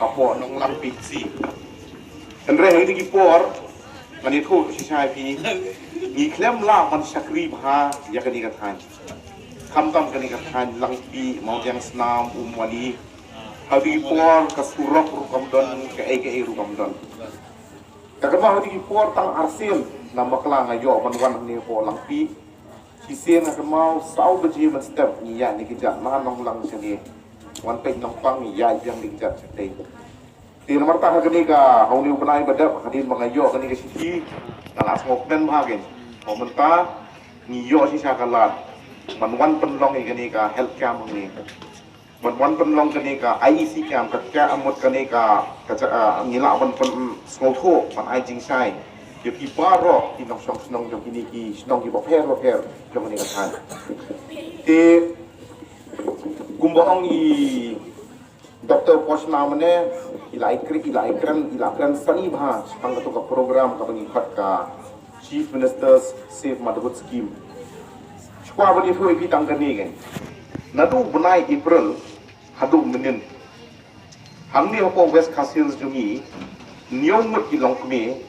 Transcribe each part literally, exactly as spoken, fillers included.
hapoh Nonglangpih C. Hynrei ha kine ki por ngan ïathuh shisha ïa phi, ngi khlem lah ban shakri bha ïa kane ka thaiñ. Khamtam kane ka thaiñ Langpih, Mawdiangsnam, Umwali. Ha kine ki por ka surok ruh kam don, kaei kaei ruh kam don. Ka kynmaw ha kine ki por tang arsien na bakla nga ïoh ban wan hangne hapoh Langpih. Shisien nga kynmaw saw baje mynstep ngi ïaid na ki jaka na Nonglang shane. Wan peit Nongpang ngi ïaid biang na ki jaka shatei. Te namar kata ha kane ka, ha une u bnai ba dep hadien ba nga ïoh kane ka shithi, nga la sngewkmen bha kein. Hynrei mynta ngi ïoh shisha ka lad ban wan pynlong ïa kane ka health camp hangne. Ban wan pynlong kane ka I E C camp, ka, ka mut kane ka, ka ja-, ah, ngi lah ban pynsngewthuh, ban ai jingshai ïa phi baroh ki nongshong shnong jong kine ki shnong kiba pher bapher jong kane ka thaiñ. Te kumba ong i Doctor Poshna mynne, i la ïakren, i la ïakren, i la kren sani bha shaphang kato ka program kaba ngi khot ka Chief Minister's Safe Motherhood Scheme. Shuwa ban ïathuh ïa phi tang kane kein, naduh bnai April haduh mynnin, hangne hapoh West Khasi Hills jong ngi, hynñiew ngut ki longkmie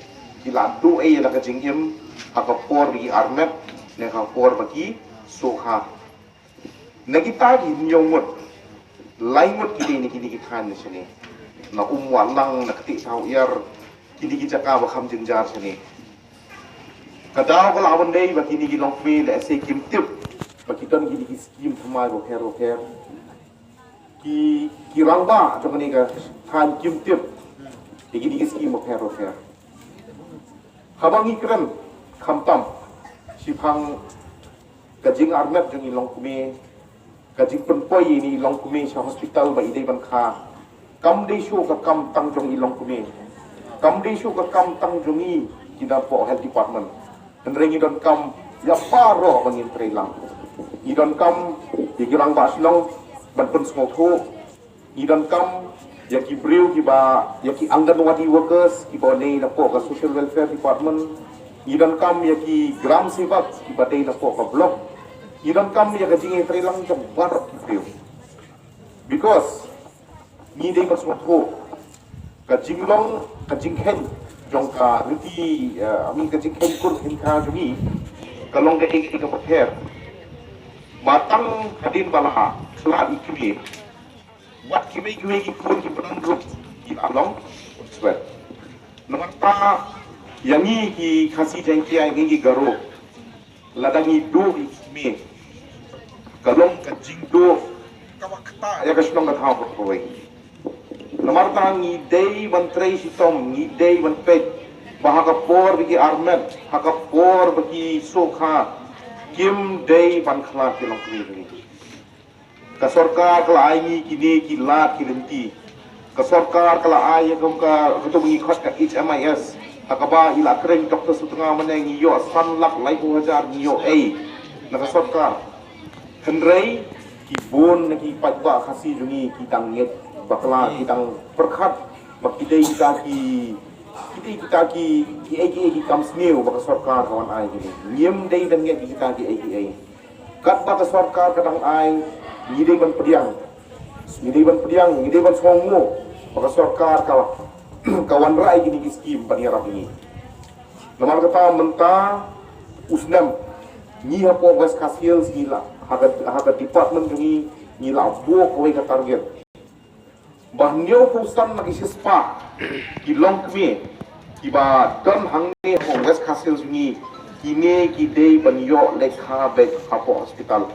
ki la duh ei ïa la ka jingim ha ka por ba ki armet ne ha ka por ba ki sukha. Na kita ki hynñiew ngut, lai ngut ki dei na kine ki thaiñ shane, na Umwahlang, na Ktihthawiar, kine ki jaka ba kham jynjar shane. Ka daw ka la wan dei ba kine ki longkmie lehse kim tip ba ki don kine ki skim thymmai bapher bapher. Ki, ki rangbah jong kane ka thaiñ kim tip ïa kine ki skim bapher bapher. Haba ngi kren khamtam shaphang ka jingarmet jong i longkmie, ka jingpynpoi ïa i longkmie sha hospital ba i dei ban kha, kam dei shuh ka kam tang jong i longkmie, kam dei shuh ka kam tang jong i, ki na poh health department. Hynrei ngi donkam ïa baroh ba ngin trei lang. Ngi donkam ïa ki rangbah shnong ban pynsngewthuh. Ngi donkam ïa ki briew kiba, ïa ki Anganwadi workers kiba dei na poh ka Social Welfare Department. Ngi donkam ïa ki Gram Sevak kiba dei na poh ka block. Ngi donkam ïa ka jingïatreilang jong baroh ki briew. Because ngi dei ban sngewthuh ka jinglong, ka jingkheiñ jong ka riti, eh, I mean ka jingkheiñ kur kheiñ kha jong ngi ka long kaei kaei kaba pher. Ba tang hadien ba la khlad i kmie, wat kiwei kiwei ki khun ki pynlong ruh ki la long swet. Namar kata ïa ngi ki Khasi Jaiñtia, ïa ngi ki Garo, lada ngi duh i kmie, ka long ka jingduh kaba ktah ïa ka shnong ka thaw baroh kawei. Namar kata ngi dei ban trei shitom, ngi dei ban peit ba ha ka por ba ki armet, ha ka por ba ki sukha, kim dei ban khlad ki longkmie. Ka sorkar ka la ai ngi kine ki lad ki lynti. Ka sorkar ka la ai ïa ka, ka, kato ba ngi khot ka H M I S, ha kaba i la kren Doctor Sutnga mynne, ngi ïoh san lak laiphew hajar, ngi ïoh ei na ka sorkar. Hynrei ki bun na ki paidbah Khasi jong ngi ki dang ngeit bakla, ki dang pyrkhat ba ki dei kita ki, ki dei kita ki, kiei kiei ki kam sniew ba ka sorkar ka wan ai kine. Ngim dei ban ngeit kita kiei kiei. Katba ka sorkar ka dang ai, ngi dei ban pdiang. Ngi dei ban pdiang, ngi dei ban sngewnguh ba ka sorkar ka, ka wanrah ïa kine ki skim ban ïarap ïa ngi. Namar kata mynta u snem ngi hapoh West Khasi Hills ngi la, ha ka, ha ka department jong ngi, ngi la buh kawei ka target ba hynñiewphew san na ki shispah ki longkmie kiba don hangne hapoh West Khasi Hills jong ngi, kine ki dei ban ïoh leit kha beit hapoh hospital.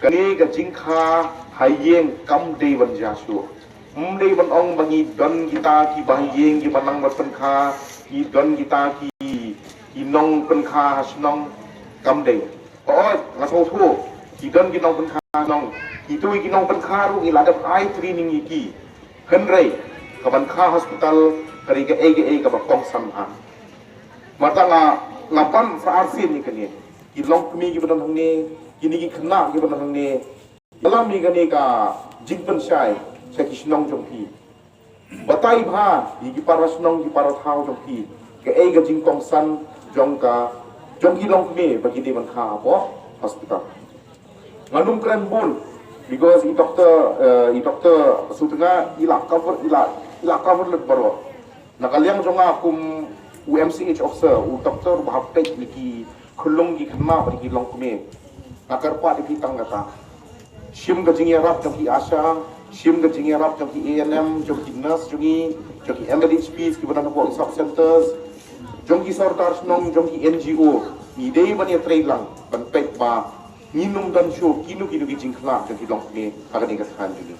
Kane ka jingkha ha ïing kam dei ban jia shuh. Ym dei ban ong ba ngi don kita kiba ha ïing kiba nang ban pynkha, ngi don kita ki, ki nongpynkha ha shnong, kam dei. Hooid, nga sngewthuh, ki don ki nongpynkha shnong. Kito ki nongpynkha ruh ngi la dep ai training ïa ki. Hynrei ka ban kha hospital ka dei kaei kaei kaba kongsan bha. Mynta nga, nga pan sa arsien ïa kane. Ki longkmie kiba don hangne, kine ki khynnah kiba don hangne, ïalam ïa kane ka jingpynshai sha ki shnong jong phi. Batai bha ïa ki para shnong ki para thaw jong phi kaei ka jingkongsan jong ka, jong ki longkmie ba ki dei ban kha hapoh hospital. Ngan ym kren bun, Because i doctor, uh, i doctor Sutnga i la cover, i la, i la cover lut baroh. Na ka liang jong nga kum u M C H officer, u doctor ba hap peit ïa ki khunlung ki khynnah bad ki longkmie. Nga kyrpad ïa phi tang kata. Shim ka jingïarap jong ki ASHA, shim ka jingïarap jong ki A N M, jong ki nurse jong ngi, jong ki M L H Ps kiba don hapoh ki sub centers, jong ki sorkar shnong, jong ki N G O. Ngi dei ban ïatrei lang ban peit ba ngin ym don shuh kino kino ki jingkhlad jong ki longkmie ha kane ka thaiñ jong ngi.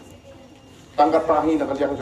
Tang kata hi na ka liang jong